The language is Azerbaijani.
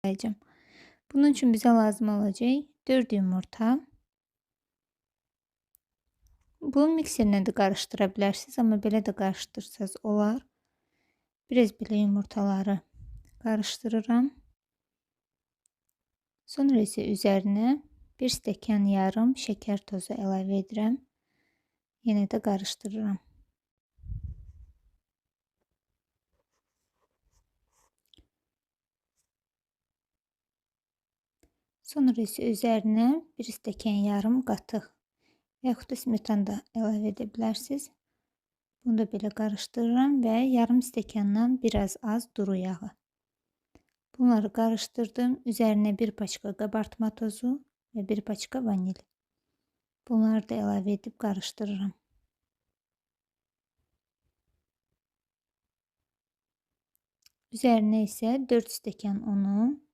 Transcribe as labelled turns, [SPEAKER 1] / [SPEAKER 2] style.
[SPEAKER 1] Hazırlayacağım. Bunun üçün bizə lazım olacaq 4 yumurta. Bunu mikserlə də qarışdıra bilərsiniz, amma belə də qarışdırsaz olar. Biraz belə yumurtaları qarışdırıram. Sonra isə üzərinə 1 stəkan yarım şəkər tozu əlavə edirəm. Yenə də qarışdırıram. Sonra isə üzərinə 1 stəkan yarım qatıq və yaxud da smetana da əlavə edə bilərsiniz. Bunu da belə qarışdırıram və yarım stəkandan biraz az duru yağı. Bunları qarışdırdım. Üzərinə 1 paçka qabartma tozu və 1 paçka vanil. Bunları da əlavə edib qarışdırıram. Üzərinə isə 4 stəkan unu,